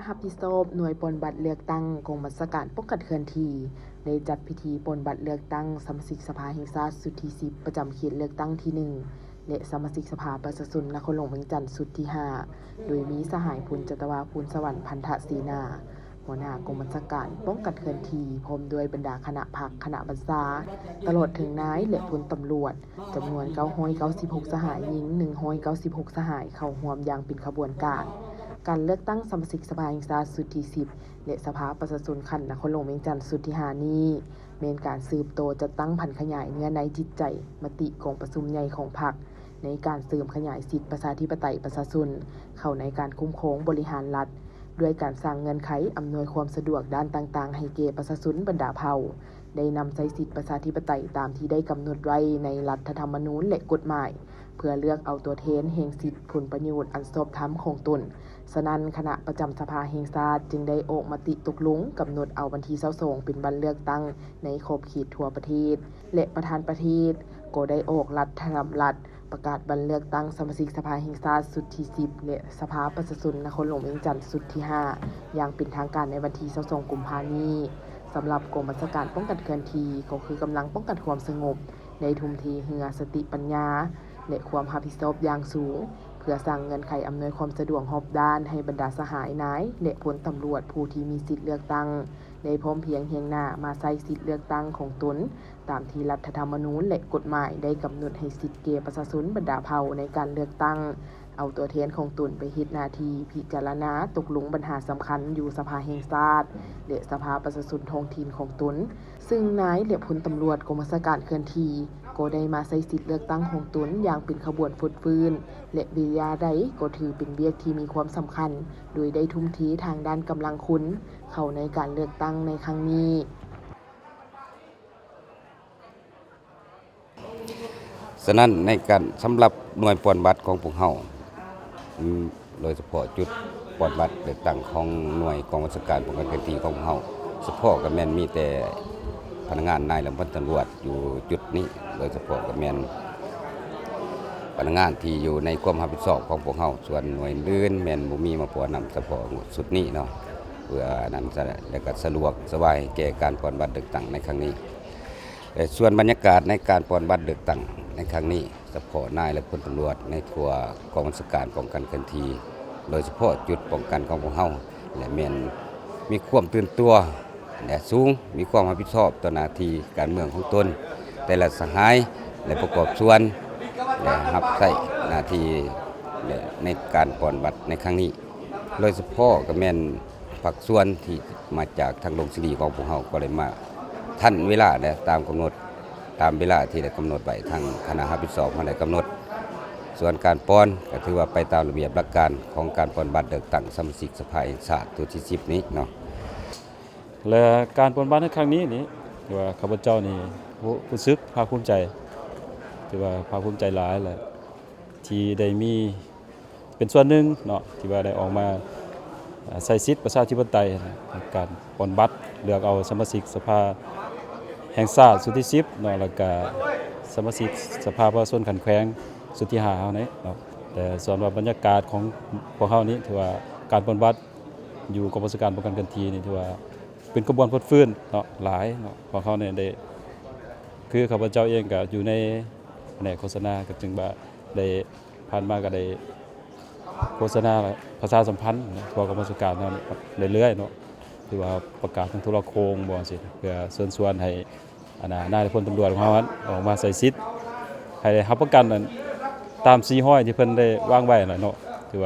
ຮັບຜິດຊອບໜ່ວຍປ່ອນບັດເລືອກຕັ້ງ ກອງບັນຊາການປ້ອງກັນເຄື່ອນທີ່ ໄດ້ຈັດພິທີປ່ອນບັດເລືອກຕັ້ງສະມາຊິກສະພາແຫ່ງຊາດຊຸດທີສິບ ປະຈຳເຂດເລືອກຕັ້ງທີໜຶ່ງ ແລະ ສະມາຊິກສະພາປະຊາຊົນນະຄອນຫຼວງວຽງຈັນຊຸດທີຫ້າ ໂດຍມີສະຫາຍ ພົນຈັດຕະວາ ພູນສະຫວັນ ພັນທະເສນາ ຫົວໜ້າກອງບັນຊາການປ້ອງກັນເຄື່ອນທີ່ ພ້ອມດ້ວຍບັນດາຄະນະພັກ, ຄະນະບັນຊາ, ຕະຫຼອດເຖິງນາຍ ແລະ ພົນຕຳຫຼວດ ຈຳນວນເກົ້າຮ້ອຍເກົ້າສິບຫົກສະຫາຍ, ຍິງໜຶ່ງຮ້ອຍເກົ້າສິບຫົກສະຫາຍ ເຂົ້າຮ່ວມຢ່າງເປັນຂະບວນການ. ການເລືອກຕັ້ງສະມາຊິກສະພາແຫ່ງຊາດຊຸດທີສິບ ແລະ ສະພາປະຊາຊົນຂັ້ນນະຄອນຫຼວງວຽງຈັນຊຸດທີຫ້ານີ້ ແມ່ນການສືບຕໍ່ຈັດຕັ້ງຜັນຂະຫຍາຍເນື້ອໃນຈິດໃຈມະຕິກອງປະຊຸມໃຫຍ່ຂອງພັກ ໃນການເສີມຂະຫຍາຍສິດປະຊາທິປະໄຕປະຊາຊົນ ເຂົ້າໃນການຄຸ້ມຄອງບໍລິຫານລັດ ດ້ວຍການສ້າງເງື່ອນໄຂອຳນວຍຄວາມສະດວກດ້ານຕ່າງໆໃຫ້ແກ່ປະຊາຊົນບັນດາເຜົ່າ ໄດ້ນຳໃຊ້ສິດປະຊາທິປະໄຕຕາມທີ່ໄດ້ກຳນົດໄວ້ໃນລັດຖະທຳມະນູນ ແລະ ກົດໝາຍ ເພື່ອເລືອກເອົາຕົວແທນແຫ່ງສິດຜົນປະໂຫຍດອັນຊອບທຳຂອງຕົນ. ສະນັ້ນ, ຄະນະປະຈຳສະພາແຫ່ງຊາດຈຶ່ງໄດ້ອອກມະຕິຕົກລົງກຳນົດເອົາວັນທີຊາວສອງເປັນວັນເລືອກຕັ້ງໃນຂອບເຂດທົ່ວປະເທດ ແລະ ປະທານປະເທດກໍໄດ້ອອກລັດຖະດຳລັດ ປະກາດວັນເລືອກຕັ້ງສະມາຊິກສະພາແຫ່ງຊາດຊຸດທີສິບ ແລະ ສະພາປະຊາຊົນນະຄອນຫຼວງວຽງຈັນຊຸດທີຫ້າ ຢ່າງເປັນທາງການໃນວັນທີຊາວສອງ ກຸມພານີ້. ສຳລັບກອງບັນຊາການປ້ອງກັນເຄື່ອນທີ່ ກໍຄືກຳລັງປ້ອງກັນຄວາມສະຫງົບ ໄດ້ທຸ່ມເທເຫື່ອສະຕິປັນຍາ ແລະ ຄວາມຮັບຜິດຊອບຢ່າງສູງ ເພື່ອສ້າງເງື່ອນໄຂອຳນວຍຄວາມສະດວກຮອບດ້ານໃຫ້ບັນດາສະຫາຍນາຍ ແລະ ພົນຕຳຫຼວດຜູ້ທີ່ມີສິດເລືອກຕັ້ງ ໄດ້ພ້ອມພຽງຮຽງໜ້າມາໃຊ້ສິດເລືອກຕັ້ງຂອງຕົນ ຕາມທີ່ລັດຖະທຳມະນູນ ແລະ ກົດໝາຍໄດ້ກຳນົດໃຫ້ສິດແກ່ປະຊາຊົນບັນດາເຜົ່າໃນການເລືອກຕັ້ງ ເອົາຕົວແທນຂອງຕົນໄປເຮັດໜ້າທີ່ພິຈາລະນາຕົກລົງບັນຫາສຳຄັນຢູ່ສະພາແຫ່ງຊາດ ແລະ ສະພາປະຊາຊົນທ້ອງຖິ່ນຂອງຕົນ, ຊຶ່ງນາຍ ແລະ ພົນຕຳຫຼວດກອງບັນຊາການເຄື່ອນທີ່ ກໍໄດ້ມາໃຊ້ສິດເລືອກຕັ້ງຂອງຕົນຢ່າງເປັນຂະບວນຟົດຟື້ນ ແລະ ເວລາໃດກໍຖືເປັນວຽກທີ່ມີຄວາມສຳຄັນ ໂດຍໄດ້ທຸ່ມເທທາງດ້ານກຳລັງຄົນເຂົ້າໃນການເລືອກຕັ້ງໃນຄັ້ງນີ້. ສະນັ້ນໃນການ ສຳລັບໜ່ວຍປ່ອນບັດຂອງພວກເຮົາ ອືມ ໂດຍສະເພາະຈຸດປ່ອນບັດເລືອກຕັ້ງຂອງໜ່ວຍກອງບັນຊາການປ້ອງກັນເຄື່ອນທີ່ຂອງພວກເຮົາ ສະເພາະກໍແມ່ນມີແຕ່ພະນັກງານນາຍ ແລະ ພົນຕຳຫຼວດຢູ່ຈຸດນີ້ ໂດຍສະເພາະກໍແມ່ນພະນັກງານທີ່ຢູ່ໃນຄວາມຮັບຜິດຊອບຂອງພວກເຮົາ ສ່ວນໜ່ວຍອື່ນແມ່ນບໍ່ມີມາພົວນຳ ສະເພາະຊຸດນີ້ເນາະ ເພື່ອນັ້ນ ແລະ ກໍສະດວກສະບາຍແກ່ການປ່ອນບັດເລືອກຕັ້ງໃນຄັ້ງນີ້. ແລະ ສ່ວນບັນຍາກາດໃນການປ່ອນບັດເລືອກຕັ້ງໃນຄັ້ງນີ້ ສະເພາະນາຍ ແລະ ພົນຕຳຫຼວດໃນທົ່ວກອງບັນຊາການປ້ອງກັນເຄື່ອນທີ່ ໂດຍສະເພາະຈຸດປ້ອງກັນຂອງພວກເຮົາ ແລະ ແມ່ນມີຄວາມຕື່ນຕົວ ແລະ ສູງ ມີຄວາມຮັບຜິດຊອບຕໍ່ໜ້າທີ່ການເມືອງຂອງຕົນ ແຕ່ລະສະຫາຍ ແລະ ປະກອບສ່ວນ ແລະ ຮັບໃຊ້ໜ້າທີ່ ແລະ ໃນການປ່ອນບັດໃນຄັ້ງນີ້ ໂດຍສະເພາະກໍແມ່ນ ພາກສ່ວນທີ່ມາຈາກທາງດົງຊີຣີຂອງພວກເຮົາກໍໄດ້ມາທັນເວລາ ແລະ ຕາມກຳນົດ ຕາມເວລາທີ່ໄດ້ກຳນົດໄວ້ ທາງຄະນະຮັບຜິດຊອບເຮົາໄດ້ກຳນົດ. ສ່ວນການປ່ອນກໍຖືວ່າໄປຕາມລະບຽບຫຼັກການຂອງການປ່ອນບັດເລືອກຕັ້ງສະມາຊິກສະພາແຫ່ງຊາດຊຸດທີສິບນີ້ເນາະ. ແລະ ການປ່ອນບັດໃນຄັ້ງນີ້ນີ້ ຖືວ່າຂ້າພະເຈົ້ານີ້ ຮູ້ ຮູ້ສຶກພາກພູມໃຈ ຖືວ່າພາກພູມໃຈຫຼາຍ ແລະ ທີ່ໄດ້ມີ ເປັນສ່ວນໜຶ່ງເນາະ ທີ່ວ່າໄດ້ອອກມາ ເອີ່ ໃຊ້ສິດປະຊາທິປະໄຕໃນການປ່ອນບັດເລືອກເອົາສະມາຊິກສະພາແຫ່ງຊາດຊຸດທີສິບເນາະ ແລ້ວກະສະມາຊິກສະພາປະຊາຊົນຂັ້ນແຂວງຊຸດທີຫ້າເຮົານີ້ເນາະ. ແຕ່ສ່ວນວ່າບັນຍາກາດຂອງພວກເຮົານີ້ ຖືວ່າການປ່ອນບັດຢູ່ກອງບັນຊາການປ້ອງກັນເຄື່ອນທີ່ນີ້ ຖືວ່າເປັນຂະບວນຟົດຟື້ນເນາະ ຫຼາຍເນາະ. ພວກເຮົານີ້ໄດ້ ຄືຂ້າພະເຈົ້າເອງກະຢູ່ໃນພະແນກໂຄສະນາ ກໍຈຶ່ງວ່າໄດ້ ຜ່ານມາກໍໄດ້ໂຄສະນາ ແລະ ປະຊາສຳພັນທົ່ວກອງບັນຊາການເຮົານີ້ເລື້ອຍໆເນາະ ຖືວ່າປະກາດທາງໂທລະໂຄ່ງບໍ່ ຈັ່ງຊີ້ ເພື່ອເຊີນຊວນໃຫ້ ອັນນ່າ ນາຍພົນຕຳຫຼວດຂອງເຮົາຫັ້ນອອກມາໃຊ້ສິດ ໃຫ້ໄດ້ຮັບປະກັນ ອັນ ຕາມສີ່ຮ້ອຍທີ່ເພິ່ນໄດ້ວາງໄວ້ຫັ້ນແຫຼະເນາະ.